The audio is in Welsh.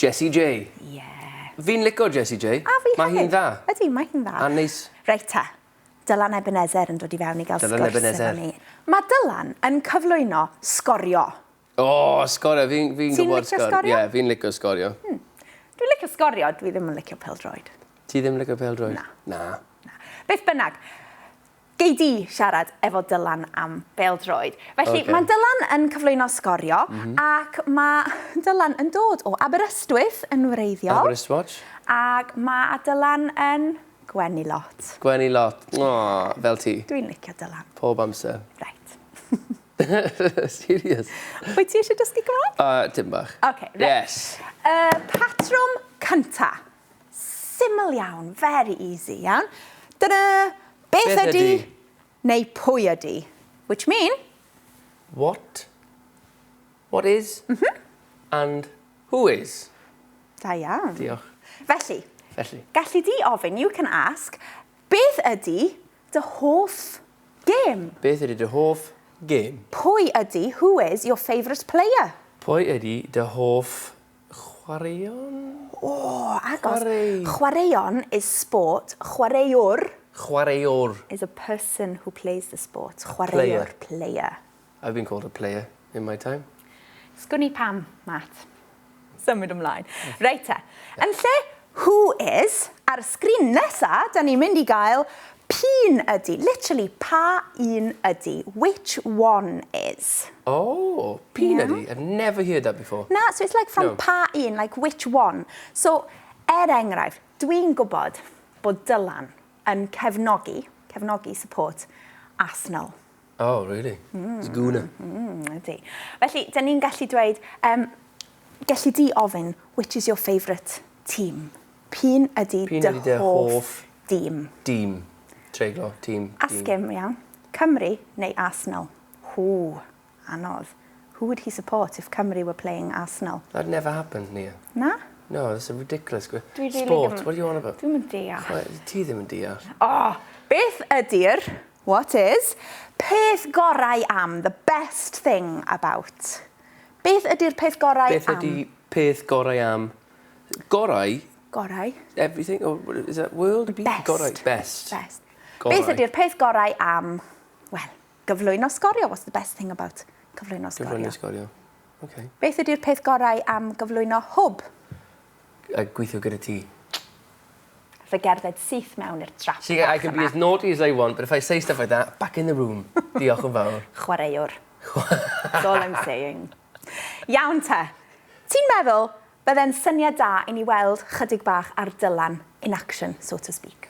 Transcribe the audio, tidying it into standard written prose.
Jessie J. Ie. Yeah. Fi'n lico Jessie J. A fi hefyd. Mae hi'n dda. Ydy, mae hi'n dda. A neis. Reit ta. Dylan Ebenezer yn dod i fewn i gael Dylan sgwrs Ebenezer. efo ni. Mae Dylan yn cyflwyno Sgorio. O, oh, sgorio. Fi'n fi Ti'n gwybod licio sgorio? Ie, yeah, fi'n licio sgorio. Dwi'n licio sgorio, dwi ddim yn licio pêl-droed. Ti ddim yn licio pêl-droed? Na. Na. Na. Beth bynnag, gei di siarad efo Dylan am bêl-droed. Felly, Ocê. mae Dylan yn cyflwyno Sgorio, mm -hmm. ac mae Dylan yn dod o Aberystwyth yn wreiddiol. Aberystwyth. Ac mae Dylan yn gwenu lot. Gwenu lot. O, fel ti. Dwi'n licio Dylan. Pob amser. Right. Serious? Wyt ti eisiau dysgu Cymraeg? Tim bach. Ocê, reit. Yes. Y patrwm cynta. Syml iawn, very easy, iawn. Ta-da! Beth, Beth ydy, ydy? neu pwy ydy? Which mean? What? What is? Mm -hmm. And who is? Da iawn. Diolch. Felly, Felly. gallu di ofyn, you can ask, beth ydy dy hoff gêm? Beth ydy dy hoff gêm? Pwy ydy, who is your favourite player? Pwy ydy dy hoff chwaraeon? O, agos. Chwarae. Chwaraeon is sport. Chwaraewr Chwaraewr. is a person who plays the sport. Chwaraewr, player. I've been called a player in my time. Sgwn i pam, Matt. Symud ymlaen. Reit te. Yn lle who is, ar y sgrin nesa, da ni'n mynd i gael p'un ydy. Literally, pa un ydy. Which one is. Oh, p'un ydy. I've never heard that before. Na, so it's like from No. pa un, like which one. So, er enghraifft, dwi'n gwybod bod Dylan yn cefnogi, cefnogi support, Arsenal. Oh, really? It's Gooner. Ydy. Felly, dyn ni'n gallu dweud, gallu di ofyn, which is your favourite team? P'un ydy P'un dy ydy dy hoff hoff dîm? Dîm. Treiglo, tîm. Ask him, iawn. Cymru neu Arsenal? Hw, anodd. Who would he support if Cymru were playing Arsenal? That never happened, Nia. Na? No, that's a ridiculous question. Dwi really Sport, ddim- what are you on about? Dwi'm yn deall. Chwe- Ti ddim yn deall. Oh, beth ydy'r, what is, peth gorau am, the best thing about? Beth ydy'r peth gorau Beth am? ydy peth gorau am? Gorau? Gorau. Everything? Or what is that world? Best. Gorau. Best. Best. Gorau. Beth ydy'r peth gorau am, wel, gyflwyno Sgorio? What's the best thing about cyflwyno Sgorio? Gyflwyno Sgorio. Okay. Beth ydy'r peth gorau am gyflwyno Hwb? A gweithio gyda ti. Fe gerdded syth mewn i'r trap. See, I can be as naughty as I want, but if I say stuff like that, back in the room. Diolch yn fawr. Chwaraewr. That's all I'm saying. Iawn te. Ti'n meddwl bydde'n syniad da i ni weld chydig bach ar Dylan in action, so to speak?